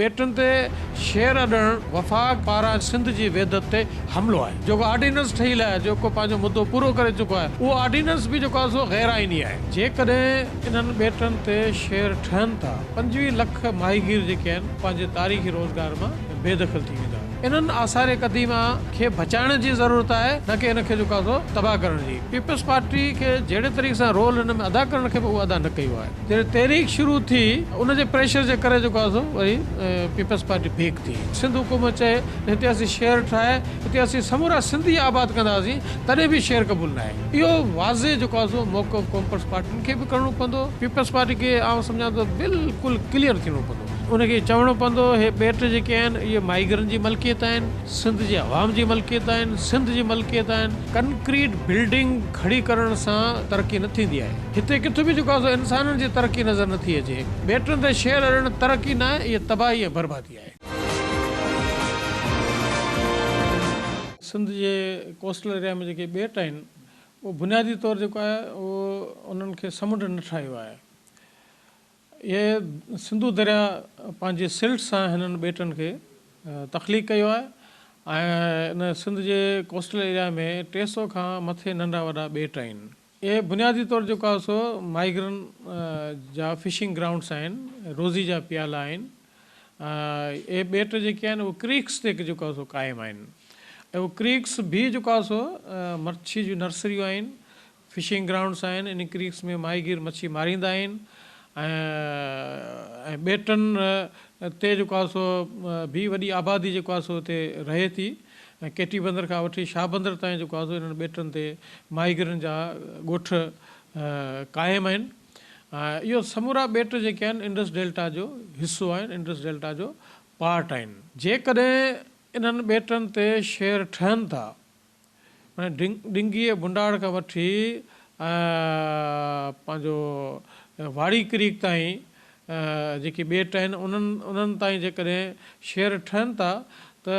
ٻيٽن تي شهر اڏڻ وفاق پاران سنڌ جي وحدت تي حملو آهي. جيڪو آرڊيننس ٺهيل آهي، جيڪو پنهنجو مدو پورو ڪري چڪو آهي، اهو آرڊيننس به جيڪو آهي سو غير آئيني آهي. جيڪڏهن انهن ٻيٽن تي شهر ٺهن ٿا، 25 لک ماهيگير جيڪي آهن پنهنجي تاريخي روزگار مان بي دخل ٿي ويندا. انهن آثار قديمه کي بچائڻ جي ضرورت آهي نه ڪي ان کي جيڪو آهي سو تباهه ڪرڻ جي. پيپلز پارٽي کي جهڙي طريقي سان رول ان ۾ ادا ڪرڻ کپي اهو ادا نه ڪيو آهي. جڏهن تحريڪ شروع ٿي ان جي پريشر جي ڪري جيڪو آهي سو وري پيپلز پارٽي بيڪ ٿي. سنڌ حڪومت چئي ته هتي اسين شهر ٺاهي هتي اسين سمورا سنڌي آباد ڪنداسين تڏهن به شهر قبول ناهي. اهو واضح جيڪو آهي سو موقف قومپرست پارٽين کي به ڪرڻو پوندو. پيپلز پارٽي کي آئون سمجهان ٿو بلڪل ڪليئر ٿيڻو پوندو. ان کي چوڻو پوندو هي ٻيٽ جيڪي آهن اهي ماهيگيرن جي ملڪيت آهن، سنڌ جي عوام جي ملڪيت آهن، سنڌ جي ملڪيت آهن، ڪنڪريٽ بلڊنگ کڙي ڪرڻ سان ترقي نه ٿيندي آهي. هتي ڪٿ به جيڪو آهي سو انسانن جي ترقي نظر نه ٿي اچي. ٻيٽن تي شهر اڏڻ ترقي نه آهي، اهي تباهي ۽ بربادي آهي. سنڌ جي ڪوسٽل ايريا ۾ جيڪي ٻيٽ آهن اهو بنيادي طور جيڪو آهي اهو انهن کي سمنڊ نه ٺاهيو آهي. اهي سنڌو درياء پنهنجي سلٽ سان هنن ٻيٽن کي تخليق ڪيو آهي ۽ ان سنڌ جي ڪوسٽل ايريا ۾ 300 کان مٿي ننڍا وڏا ٻيٽ آهن. اهي بنيادي طور جيڪو آهي سو ماهيگيرن جا فشنگ گرائونڊس آهن، روزي جا پيالا آهن. اهي ٻيٽ جيڪي آهن اهي ڪريڪس تي جيڪو آهي سو قائم آهن ۽ اهي ڪريڪس به جيڪو آهي سو مڇي جون نرسريون آهن فشنگ گرائونڊس آهن، انهن ڪريڪس ۾ ماهيگير مڇي ماريندا آهن ۽ ٻيٽن تي جيڪو آهي سو به وڏي آبادي جيڪو آهي سو اتي رهي ٿي ۽ ڪيٽي بندر کان وٺي شاهه بندر تائين جيڪو آهي سو انهن ٻيٽن تي ماهيگيرن جا ڳوٺ قائم آهن ۽ اهو سمورا ٻيٽ جيڪي آهن انڊس ڊيلٽا جو حصو آهن، انڊس ڊيلٽا جو پارٽ آهن. جيڪڏهن انهن ٻيٽن تي شهر ٺهن ٿا معنيٰ ڊنگيء بنڊاڙ کان وٺي پنهنجو واڙي ڪريڪ تائين جيڪي ٻيٽ آهن انهن انهن تائين جيڪڏهن شهر ٺهن ٿا ته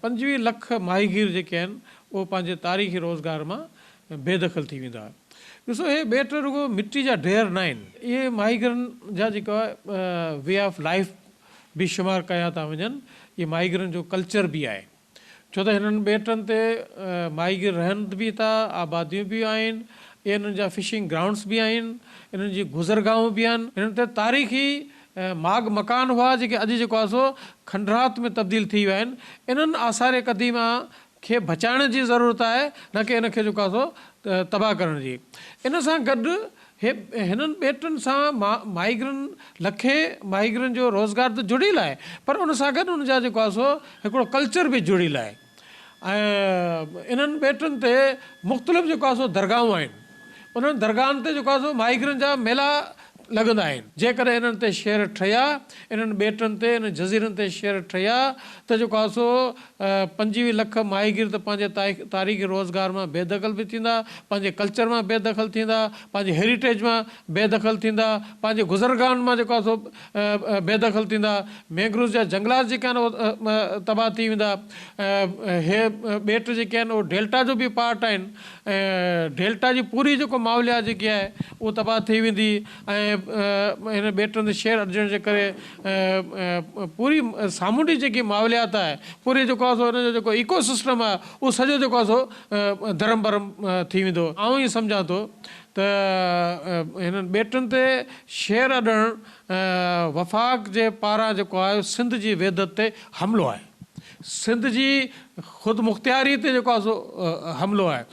25 لک ماهيگير جيڪي آهن اهي پنهنجي تاريخي روزگار مان بي دخل ٿي ويندا. ڏسو اهي ٻيٽ رڳو مٽي جا ڍير ناهن. اهي ماهيگيرن جا جيڪا وي آف لائيف به شمار ڪيا ٿا وڃن. اهي ماهيگيرن جو ڪلچر به آهي. ڇو ته هنن ٻيٽن تي ماهيگير رهن به ٿا، آباديون به آهن، اهي انهن جا فشنگ گرائونڊس به آهن، انهن جي گذرگاهون به آهن، هنن تي تاريخي ماڳ مڪان هئا جيڪي اڄ جيڪو آهي سو کنڊرات ۾ تبديل ٿي ويا آهن، انهن آثار قديمه کي بچائڻ جي ضرورت آهي نه ڪي ان کي جيڪو آهي سو تباهه ڪرڻ جي. ان سان گڏ هي هنن ٻيٽن سان ماهيگيرن لکين ماهيگيرن جو روزگار ته جڙيل آهي پر ان سان گڏ ان جا جيڪو آهي سو هڪڙو ڪلچر به جڙيل آهي ۽ انهن ٻيٽن تي مختلف جيڪو آهي سو درگاهون آهن انهن درگاهن تي جيڪو آهي سو ماهيگيرن جا ميلا لڳندا آهن. جيڪڏهن انهن تي شهر ٺهيا، انهن ٻيٽن تي، انهن جزيرن تي شهر ٺهيا ته جيڪو آهي سو 25 لک ماهيگير ته پنهنجي تاريخي روزگار مان بي دخل به ٿيندا، پنهنجي ڪلچر مان بي دخل ٿيندا، پنهنجي هيريٽيج مان بي دخل ٿيندا، پنهنجي گذرگاهن مان جيڪو آهي سو بي دخل ٿيندا، مينگروز جا جنگلات جيڪي آهن اهي تباهه ٿي ويندا، هي ٻيٽ جيڪي آهن اهي ڊيلٽا جو به پارٽ آهن ۽ ڊيلٽا جي پوري جيڪو ماحوليات جيڪي آهي اهو تباهه ٿي ويندي ۽ هن ٻيٽن تي شهر اڏجڻ جي ڪري پوري سامونڊي جيڪي ماحوليات آهي پوري جيڪو آهي سو ان جو جيڪو ايڪو سسٽم آهي اهو سڄو جيڪو آهي سو درهم برهم ٿي ويندو. آئون ائين سمجهان ٿو ته هنن ٻيٽن تي شهر اڏڻ وفاق جي پاران جيڪو آهي سنڌ جي وحدت تي حملو آهي. سنڌ جي خودمختياري تي جيڪو آهي سو حملو آهي.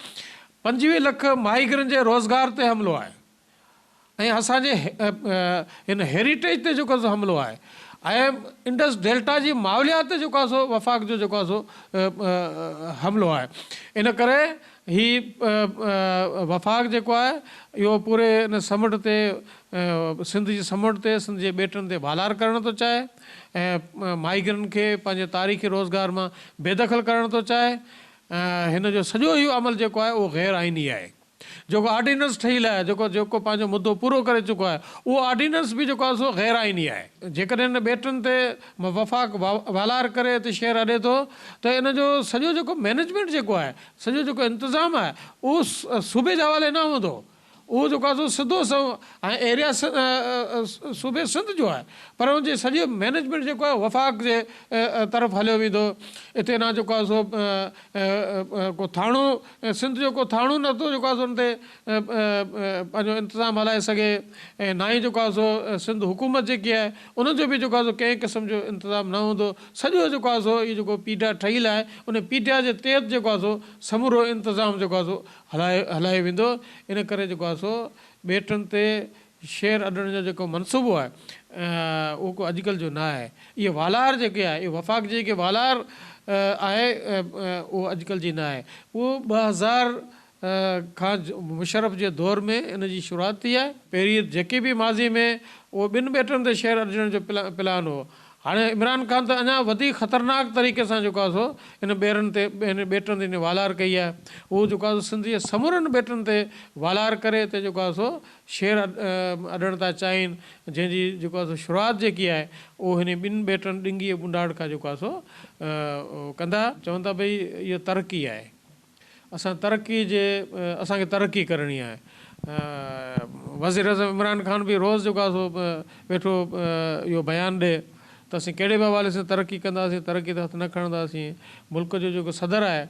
25 لک ماهيگيرن جي روزگار تي حملو آهي. ۽ اسان جي هن هيريٽيج تي جيڪو سو حملو آهي ۽ انڊس ڊيلٽا جي ماحوليات تي جيڪو آهي سو وفاق جو جيڪو آهي سو حملو آهي ان ڪري هي وفاق جيڪو آهي اهو پوري ان سمنڊ تي سنڌ جي سمنڊ تي سنڌ جي ٻيٽن تي والار ڪرڻ ٿو چاهي ۽ ماهيگيرن کي پنهنجي تاريخي روزگار مان بيدخل ڪرڻ ٿو چاهي هن جو سڄو اهو عمل جيڪو آهي اهو غير آئيني آهي. جيڪو آرڊيننس ٺهيل آهي، جيڪو جيڪو پنهنجو مدو پورو ڪري چڪو آهي، اهو آرڊيننس به جيڪو آهي سو غير آئيني آهي. جيڪڏهن ان ٻيٽن تي وفاق والار ڪري اتي شهر اڏي ٿو ته ان جو سڄو جيڪو مئنيجمينٽ جيڪو آهي، سڄو جيڪو انتظام آهي، اهو صوبي جي حوالي نه هوندو. اهو جيڪو آهي سو سڌو سنئون هاڻي ايريا صوبي سنڌ جو آهي پر ان جي سڄي مئنيجمينٽ جيڪو آهي وفاق جي طرف هليو ويندو. اتي نه جيڪو آهي سو ڪو ٿاڻو سنڌ جو ڪو ٿاڻو نه ٿو جيڪو آهي سو ان تي پنهنجو انتظام هلائي سگهي ۽ نه ئي جيڪو آهي سو سنڌ حڪومت جيڪي آهي ان جو به جيڪو آهي سو ڪنهن قسم جو انتظام نه هوندو. سڄو جيڪو آهي سو هي جيڪو پيڊا ٺهيل آهي ان پيڊا جي تحت جيڪو آهي سو سمورو انتظام جيڪو آهي سو هلايو ويندو. ان ڪري جيڪو آهي سو ٻيٽن تي شهر اڏڻ جو جيڪو منصوبو آهي اهو ڪو اڄڪلهه جو نه آهي. اهي والار جيڪي آهي اهي وفاق جي جيڪي والار آهي اهو اڄڪلهه جي نه آهي. اهو 2000 کان مشرف جي دور ۾ ان جي شروعات ٿي آهي. پهرين جيڪي به ماضي ۾ اهو ٻن ٻيٽن تي شهر اڏجڻ جو پلان هو. هاڻي عمران خان ته اڃا وڌيڪ خطرناڪ طريقي سان جيڪو آهي سو ان ٻيرن تي ان ٻيٽن تي ان والار ڪئي آهي. هو جيڪو آهي سو سنڌ جي سمورن ٻيٽن تي والار ڪري اتي جيڪو آهي سو شهر اڏڻ ٿا چاهين جنهن جي جيڪو آهي سو شروعات جيڪي آهي اهو هن ٻن ٻيٽن ڏنگي ۽ ٻنڊاڙ کان جيڪو آهي سو ڪندا. چون ٿا ڀئي اهو ترقي آهي. اسان ترقي جي اسان کي ترقي ڪرڻي آهي. وزيراعظم عمران خان به روز جيڪو آهي سو ويٺو اهو بيان ڏي ته اسين ڪهڙي به حوالي سان ترقي ڪنداسين ترقي تي هٿ نه کڻنداسين. ملڪ جو جيڪو صدر آهي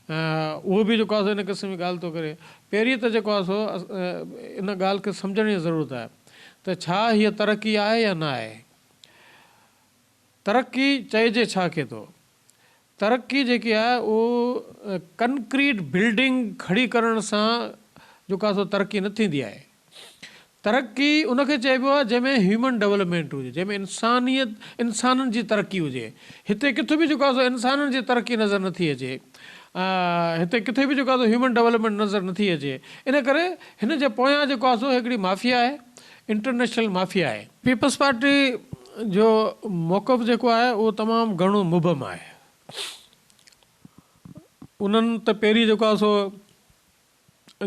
اهو به جيڪو آهي سو ان قسم جي ڳالهه ٿو ڪري. پهرين ته جيڪو آهي سو ان ڳالهه کي سمجهڻ جي ضرورت آهي ته ڇا هيء ترقي آهي يا نه آهي. ترقي چئجي ڇا کي ٿو؟ ترقي جيڪي آهي اهو ڪنڪريٽ بلڊنگ کڙي ڪرڻ سان جيڪو آهي سو ترقي نه ٿيندي آهي. ترقي ان کي چئبو آهي جنهن ۾ هيومن ڊولپمينٽ هجي، جنهن ۾ انسانيت انسانن جي ترقي هجي. هتي ڪٿي به جيڪو آهي سو انسانن جي ترقي نظر نه ٿي اچي. هتي ڪٿي به جيڪو آهي سو هيومن ڊولپمينٽ نظر نه ٿي اچي. ان ڪري هن جي پويان جيڪو آهي سو هڪڙي مافيا آهي، انٽرنيشنل مافيا آهي. پيپلز پارٽي جو موقف جيڪو آهي اهو تمام گهڻو مبهم آهي. انهن ته پهرين جيڪو آهي سو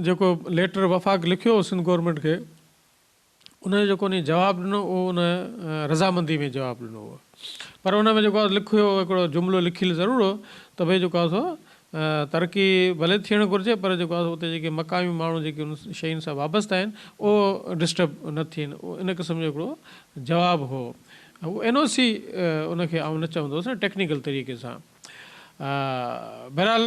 جيڪو ليٽر وفاق لکيو هو سنڌ گورنمينٽ کي ان جو جيڪو انهي جواب ڏنو اهو ان رضامندي ۾ جواب ڏنو هو پر ان ۾ جيڪو لکيو هڪڙو جملو لکيل ضرور هو ته ڀئي جيڪو آهي سو ترقي ڀلي ٿيڻ گهرجي پر جيڪو آهي اتي جيڪي مقامي ماڻهو جيڪي ان شين سان وابسته آهن اهو ڊسٽرب نه ٿين ان قسم جو هڪڙو جواب هو هو اين او سي ان کي آئون نه چوندس ٽيڪنيڪل طريقي سان بهرحال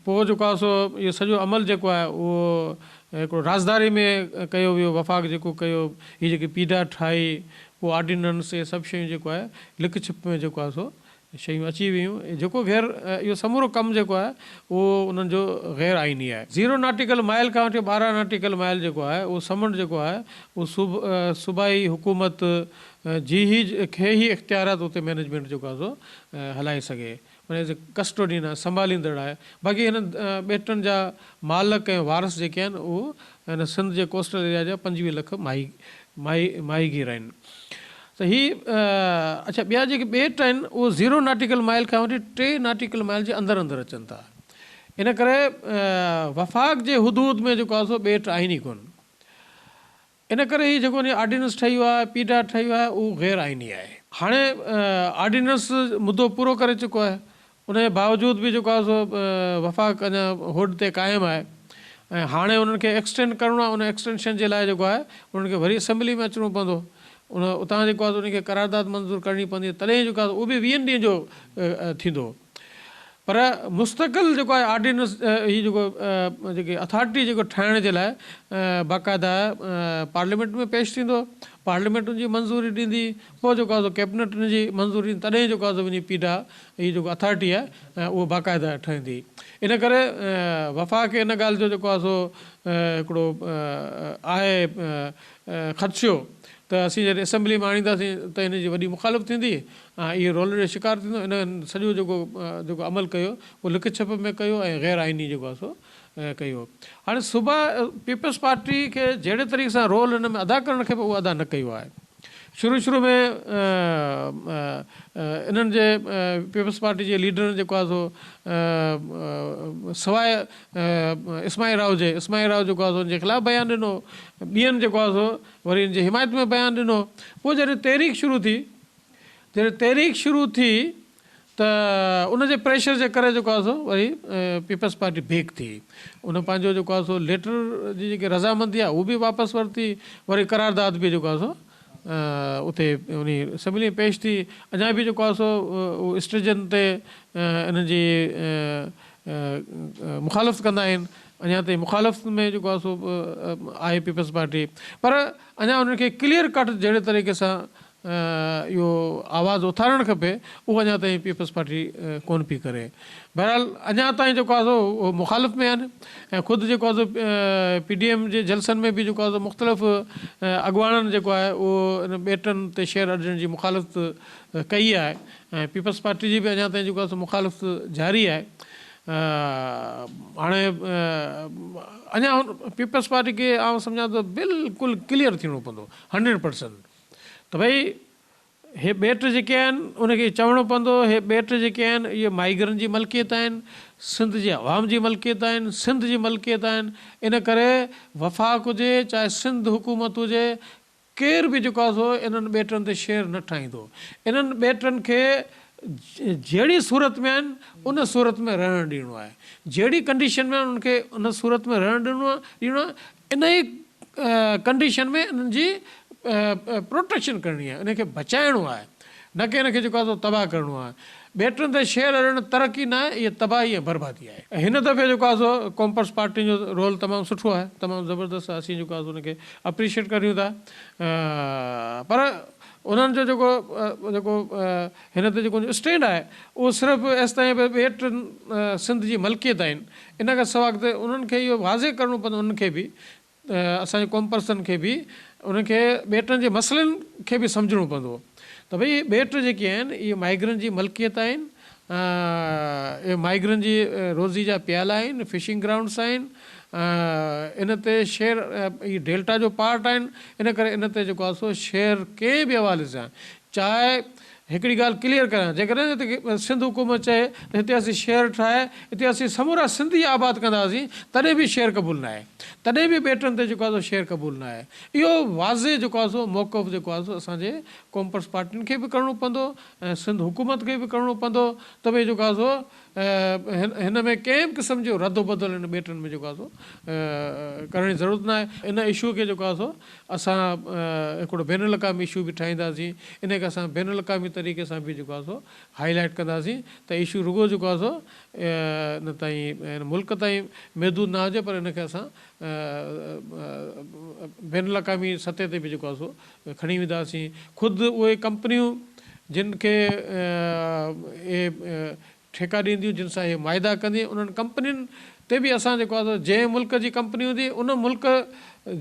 پوء جيڪو آهي سو اهو سڄو عمل جيڪو آهي اهو هڪڙو رازداري ۾ ڪيو ويو وفاق جيڪو ڪيو هي جيڪي پيڊا ٺاهي پوء آرڊيننس اهي سڀ شيون جيڪو آهي لڪ ڇپ ۾ جيڪو آهي سو شيون اچي ويون جيڪو غير اهو سمورو ڪم جيڪو آهي اهو انهن جو غير آئيني آهي. زيرو ناٽيڪل مائل کان وٺي 12 ناٽيڪل مائل جيڪو آهي اهو سمنڊ جيڪو آهي اهو صوبائي حڪومت جي ئي کي ئي اختيارات اتي مئنيجمينٽ جيڪو آهي سو هلائي سگهي معنيٰ ايز اي ڪسٽوڊين آهي سنڀاليندڙ آهي باقي هن ٻيٽن جا مالڪ ۽ وارث جيڪي آهن اهو هن سنڌ جي ڪوسٽل ايريا جا 25 لک ماهي ماهيگير آهن ته هي اڇا ٻيا جيڪي ٻيٽ آهن اهو زيرو ناٽيڪل مائل کان وٺي 3 ناٽيڪل مائل جي اندر اندر اچن ٿا ان ڪري وفاق جي حدود ۾ جيڪو آهي سو ٻيٽ آهن ئي ڪونه ان ڪري هي جيڪو آرڊيننس ٺهي ويو آهي پيڊا ٺهي ويو آهي اهو غير آئيني آهي. هاڻي آرڊيننس مدو پورو ڪري چڪو آهي ان جي باوجود به جيڪو آهي سو وفاق اڃا هوڏ تي قائم آهي ۽ هاڻي انهن کي ايڪسٽينڊ ڪرڻو آهي ان ايڪسٽينشن جي لاء جيڪو آهي انهن کي وري اسيمبلي ۾ اچڻو پوندو ان اتان جيڪو آهي سو انهن کي قرارداد منظور ڪرڻي پوندي تڏهن جيڪو آهي اهو به ويهن ڏينهن جو ٿيندو پر مستقل جيڪو آهي آرڊيننس هي جيڪو جيڪي اٿارٽي جيڪو ٺاهڻ جي لاء باقاعده پارليامينٽ ۾ پيش ٿيندو پارليامينٽ ان جي منظوري ڏيندي پوء جيڪو آهي سو ڪيبنٽ ان جي منظوري ڏيندي تڏهن جيڪو آهي سو وڃي پيڊا هي جيڪو اٿارٽي آهي اهو باقاعده ٺهندي. ان ڪري وفاق کي ان ڳالهه جو جيڪو آهي سو هڪڙو آهي خدشو ته اسين جڏهن اسيمبلي ۾ آڻينداسين ته ان جي وڏي مخالفت ٿيندي ۽ اهو رولڙي جو شڪار ٿيندو. ان سڄو جيڪو جيڪو عمل ڪيو اهو لڪ ڇپ ۾ ڪيو ۽ غير آئيني جيڪو آهي سو ڪيو. هاڻي صوبا پيپلز پارٽي کي جهڙي طريقي سان رول ان ۾ ادا ڪرڻ کپي اهو ادا نه ڪيو آهي. شروع شروع ۾ انهن جي پيپلز پارٽي جي ليڊرن جيڪو آهي سو سواء اسماعيل راهو جي اسماعيل راهو جيڪو آهي سو ان جي خلاف بيان ڏنو ٻين جيڪو آهي سو وري ان جي حمايت ۾ بيان ڏنو پوء جڏهن تحريڪ شروع ٿي جڏهن تحريڪ شروع ٿي ته ان جي پريشر جي ڪري جيڪو آهي سو وري پيپلز پارٽي بيڪ ٿي ان پنهنجو جيڪو آهي سو ليٽر جي جيڪي رضامندي آهي اهو به واپس ورتي وري قرارداد به جيڪو آهي سو اتي انهي اسيمبلي ۾ پيش ٿي. اڃا به جيڪو آهي سو اسٽيجن تي انهن جي مخالفت ڪندا آهن، اڃا تائين مخالفت ۾ جيڪو آهي سو آهي پيپلز پارٽي، پر اڃا انهن کي ڪليئر ڪٽ جهڙي طريقي سان اهو آواز اٿارڻ کپي اهو اڃا تائين پيپلز پارٽي ڪونه پئي ڪري. بهرحال اڃا تائين جيڪو آهي سو اهو مخالف ۾ آهن ۽ خود جيڪو آهي سو پي ڊي ايم جي جلسن ۾ به جيڪو آهي سو مختلف اڳواڻن جيڪو آهي اهو ان ٻيٽن تي شهر اڏڻ جي مخالفت ڪئي آهي ۽ پيپلز پارٽي جي به اڃا تائين جيڪو آهي سو مخالفت جاري آهي. هاڻي اڃا پيپلز پارٽي کي آئون سمجهان ٿو بلڪل ڪليئر ٿيڻو پوندو هنڊريڊ پرسنٽ ته ڀئي هي ٻيٽ جيڪي آهن ان کي چوڻو پوندو هي ٻيٽ جيڪي آهن اهي ماهيگيرن جي ملڪيت آهن، سنڌ جي عوام جي ملڪيت آهن، سنڌ جي ملڪيت آهن، ان ڪري وفاق هجي چاهي سنڌ حڪومت هجي ڪير به جيڪو آهي سو انهن ٻيٽن تي شهر نه ٺاهيندو، انهن ٻيٽن کي جهڙي صورت ۾ آهن ان صورت ۾ رهڻ ڏيڻو آهي، جهڙي ڪنڊيشن ۾ آهن انهن کي ان صورت ۾ رهڻ ڏيڻو آهي، انهيء ڪنڊيشن ۾ انهن جي پروٽيڪشن ڪرڻي آهي، انهن کي بچائڻو آهي، نه ڪي ان کي جيڪو آهي سو تباهه ڪرڻو آهي. ٻيٽن تي شهر اڏڻ ترقي نه آهي، اها تباهي ۽ بربادي آهي. هن دفعي جيڪو آهي سو قومپرست پارٽين جو رول تمام سٺو آهي، تمام زبردست آهي، اسين جيڪو آهي سو ان کي اپريشيئيٽ ڪريون ٿا، پر انهن جو جيڪو جيڪو هن تي جيڪو اسٽينڊ آهي اهو صرف ايستائين به ٻيٽ سنڌ جي ملڪيت آهن، ان کان سواء اڳتي انهن کي اهو واضح ڪرڻو پوندو انهن کي به اسان جي قومپرستن کي به انهن کي ٻيٽن جي مسئلن کي به سمجهڻو پوندو ته ڀئي اهي ٻيٽ جيڪي آهن اهي مائگرن جي ملڪيت آهن اهي مائگرن جي روزي جا پيالا آهن فشنگ گرائونڊس آهن ان تي شهر اهي ڊيلٽا جو پارٽ آهن ان ڪري ان تي جيڪو آهي سو شهر ڪنهن به حوالي سان چاهي هڪڙي ڳالهه ڪليئر ڪريان، جيڪڏهن هتي سنڌ حڪومت چئي ته هتي اسين شهر ٺاهي هتي اسين سمورا سنڌي آباد ڪنداسين تڏهن به شهر قبول ناهي، تڏهن به ٻيٽن تي جيڪو آهي سو شهر قبول ناهي. اهو واضح جيڪو آهي سو موقف جيڪو آهي سو اسان جي قومپرست پارٽين کي به ڪرڻو پوندو ۽ سنڌ حڪومت کي به ڪرڻو پوندو ته ڀئي جيڪو آهي سو هن ۾ ڪنهن به قسم جو رد و بدل هن ٻيٽن ۾ جيڪو آهي سو ڪرڻ جي ضرورت ناهي. ان اشو کي جيڪو آهي سو اسان هڪڙو بين الاقوامي اشو به ٺاهينداسين، ان کي اسان بين الاقوامي طريقي سان به جيڪو آهي سو هائي لائيٽ ڪنداسين ته اشو رڳو جيڪو آهي سو ان تائين هن ملڪ تائين محدود نه هجي پر ان کي اسان بين الاقوامي سطح تي به جيڪو آهي سو کڻي وينداسين. خود اهي ڪمپنيون جن کي اهي ٺيڪا ڏينديون، جن سان اهي معاهدا ڪنديون، انهن ڪمپنين تي به اسان جيڪو آهي سو جنهن ملڪ جي ڪمپني هوندي ان ملڪ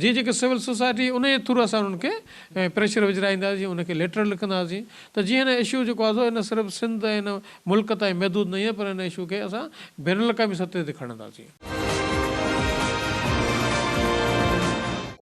جي جيڪي سول سوسائٽي ان جي ٿرو اسان انهن کي پريشر وجهرائينداسين، ان کي ليٽر لکنداسين ته جيئن هن اشو جيڪو آهي سو ان صرف سنڌ ۽ ان ملڪ تائين محدود نه پر ان اشو کي اسان بين الاقوامي سطح تي کڻنداسين.